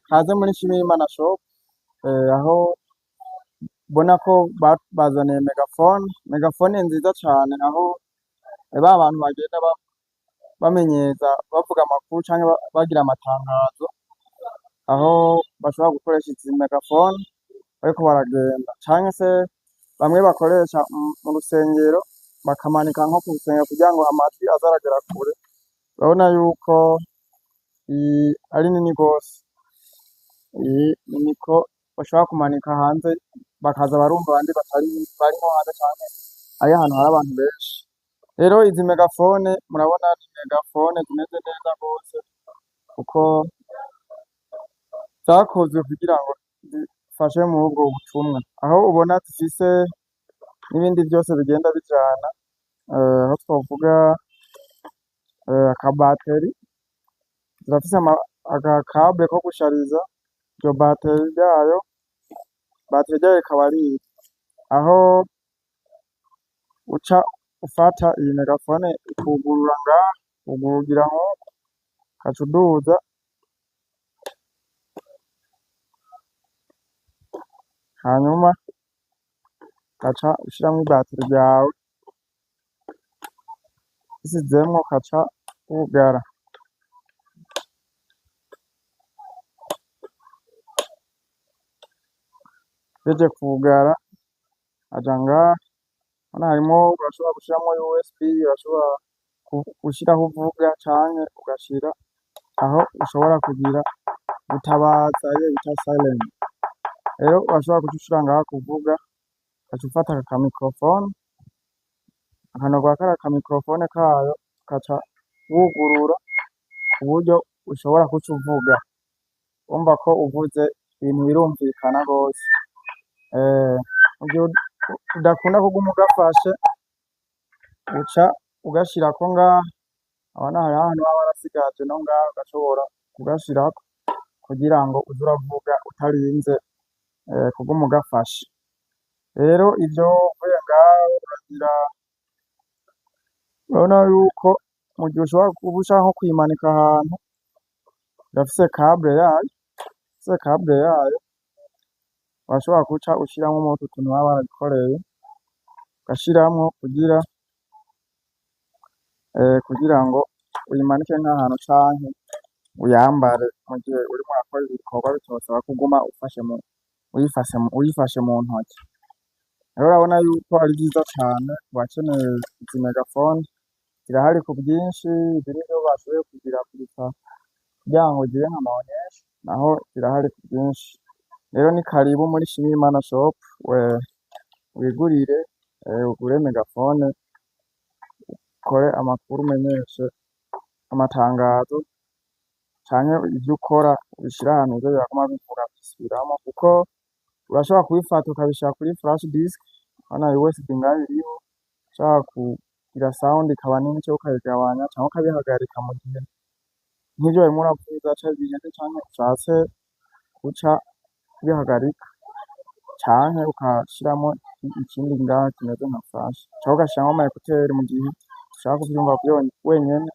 Kaze muri Nshimirimana shop, aho ubona ko bazaniye megafone, megafone nziza cane, aho ba bantu bagenda bamenyeza bavuga amakuru canke bagira amatangazo, aho bashobora gukoresha izi megafone bariko baragenda, canke se bamwe bakoresha mu rusengero bakamanika nko ku rusengero kugira ngo amajwi aze aragera kure. Urabona yuko iyi ari nini gose, iyi ni micro bashobora kumanika hanze bakaza barumva abandi batari bari nko hanze canke ari ahantu hari abantu benshi. Rero izi megafone murabona ni megafone zimeze neza gose, kuko zakozwe kugira ngo zifashe muri ubwo butumwa, aho ubona zifise n'ibindi vyose bigenda bijana, aho twovuga akabateri, zirafise agakable ko gushariza iryo bateri ryayo, bateri ryayo rikaba ari iri, aho uca ufata iyi megafone ukugurura ngaha, ugurugira nkuku, ugaca uduza, hanyuma ugaca ushiramwo ibateri ryawe, usizemwo ugaca wugara. Uhejeje kwugara aja ngaha, urabona harimwo urashobora gushiramwo USB, urashobora gushiraho uvuga canke ugashira aho ushobora kugira gutabaza iyo bita silent. Rero urashobora guca ushira ngaha kuvuga, ugaca ufata aka microphone, akanogo kariya ka microphone kayo ugaca wugurura kuburyo ushobora guca uvuga, urumva ko uvuze ibintu birumvikana gose. Mugihe udakunda kuguma ugafashe uca ugashirako ngaha, urabona hariho ahantu baba barasigaje no ngaha ugashobora kugashirako kugira ngo uze uravuga utarinze kuguma ugafashe. Rero ivyo uvuye ngaho uragira, urabona yuko mu gihe ushobora kuba ushaka nko kuyimanika ahantu, irafise cable yayo, irafise cable yayo, urashobora guca ushiramwo muri utu tuntu baba barabikoreye, ugashiramwo kugira ngo uyimanike nk'ahantu canke uyambare mu gihe urimo urakora ibikorwa bitosaba ko uguma uyifashe mu ntoki. Rero urabona yuko ari vyiza cane kubakeneye izi megafone, zirahari ku bwinshi, izi nizo bashoboye kugira gusa kugira ngo zibe nka maonyesho, naho zirahari ku bwinshi. Rero ni karibu muri Nshimirimana shop, wigurire, ugure megafone, ukore amakuru umenyeshe amatangazo, canke ivyo ukora ubishire ahantu bize biraguma bivuga vyisubiramwo, kuko urashobora kubifata ukabishira kuri flash disk, urabona USB ngaha iriho, ushaka kugira sound ikaba nini canke ukayigabanya canke ukabihagarika mu gihe nk'ivyo warimwo uravuza canke biheze canke ushatse guca ubihagarika, canke ugashiramwo ikindi ngaha kimeze nka flash, canke ugashiramwo ama écouteur mu gihe ushaka kuvyumva wenyene.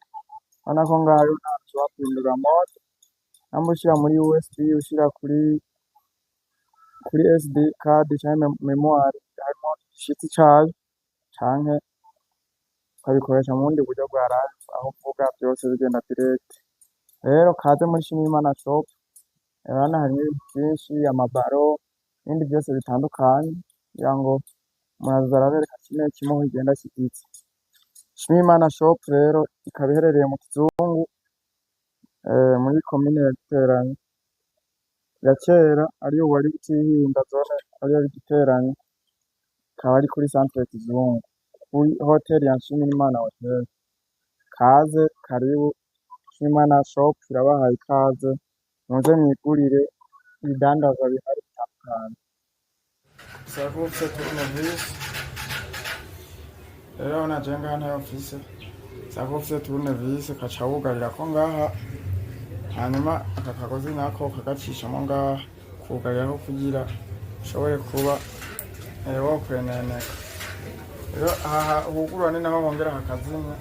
Urabona ko ngaha hariho n'ahantu ushobora guhindura mode, nyamba ushira muri USB, ushira kuri SD card canke mémoire, harimwo igishitsi cayo, canke ukabikoresha mu bundi buryo bwa live, aho uvuga vyose bigenda direct. Rero kaze muri Nshimirimana shop, urabona harimwo ibintu vyinshi, amabaro n'ibindi vyose bitandukanye, kugira ngo umuntu azoza arabereka kimwe kimwe uko kigenda kigize. Nshimirimana shop rero ikaba iherereye mu Kizungu, muri komine ya Giteranyi ya kera, ariyo ubu ari Butihinda, zone ariyo Giteranyi, ikaba ari kuri centre Kizungu, kuri hoteli ya Nshimirimana hotel. Kaze karibu, Nshimirimana shop irabahaye ikaze, muze mwigurire ibidandazwa bihari bitandukanye. Bisaba kuba ufise tournevis, rero urabona jewe ngaha ntayo mfise, bisaba kuba ufise tournevis ukaca wugarirako ngaha, hanyuma aka kagozi nako ukagacishamo ngaha, kugarirako kugira ushobore kuba wokweneneka. Rero aha hugurura ni naho bongera hakazimya,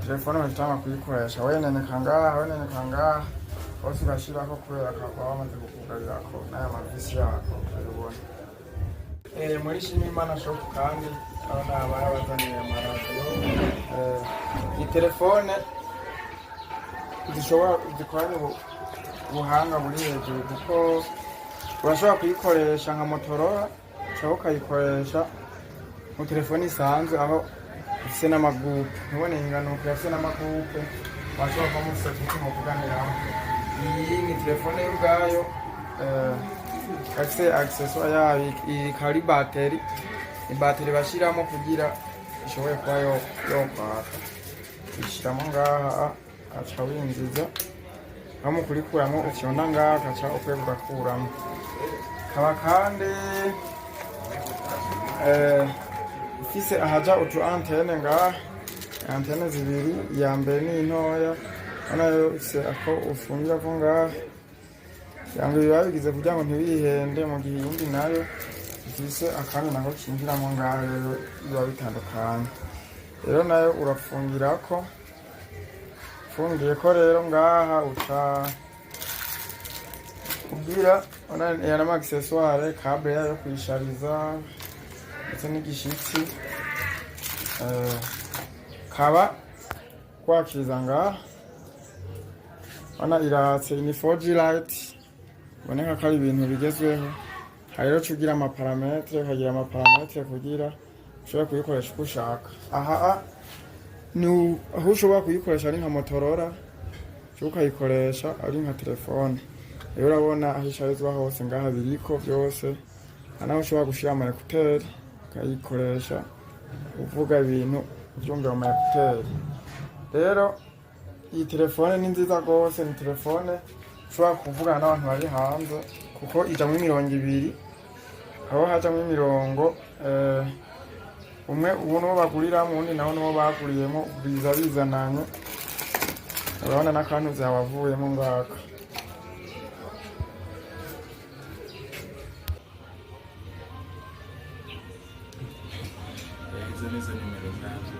telefone ugaca utangura kuyikoresha, weneneka ngaha, weneneka ngaha. Hose ugashirako kubera kaba wamaze kukugarirako n'aya mavisi yako urabibona. Muri Shimimana Shop kandi urabona barabazaniye amaradiyo, telefone zishobora zikoranye ubuhanga buri hejuru, kuko urashobora kuyikoresha nka Motorola cyangwa ukayikoresha mu telefone isanzwe, aho ifise n'ama groupe. Ntubone ingano, irafise n'ama groupe, washobora kuba mufise groupe muvuganiraho. Iyi ni telefone y'ubwayo, ifise accessoire yayo. Iyi ikaba ari bateri, ibateri bashiramo kugira ishobore kuba yokwaka. Uyishiramo ngaha, aca winjiza aho mu kurikuramo ufyonda ngaha, ugaca ukwiye ugakuramo. Kaba kandi ifise ahaja utu antenne ngaha, antenne zibiri. Iya mbere ni ntoya, nayo ifise ako ufungirako ngaha, kugira ngo biba bigize kugira ngo ntibihende, mu gihe iyindi nayo ifise akandi nako kinjiramo ngaha. Rero biba bitandukanye. Rero nayo urafungirako, ufungiyeko rero ngaha uca ugira ya nama accessoire, câble yayo yo kuyishariza ndetse n'igishitsi. Kaba kwakiriza ngaha, ona iratse, ni 4G LTE, iboneka ko ari ibintu bigezweho. Hari rero ugira ama paramètres, ukagira ama paramètres kugira ushobore kuyikoresha uko ushaka. Aha ni aho ushobora kuyikoresha ari nka Motorola cyangwa ukayikoresha ari nka telefone. Rero urabona aho isharizwa hose ngaha biriko byose. Hari naho ushobora gushira ama écouteurs, ukayikoresha uvuga ibintu uvyumvira mu ma écouteurs. Rero iyi telefone ni nziza rwose, ni telefone ushobora kuvugana n'abantu bari hanze, kuko ijamwo imirongo ibiri, aho hajamwo imirongo umwe ubu niwo baguriramwo, uwundi nawo niwo baguriyemo, biza bizananye. Urabona n'akantu wavuyemo ngaka. Izo nizo nimero zabyo.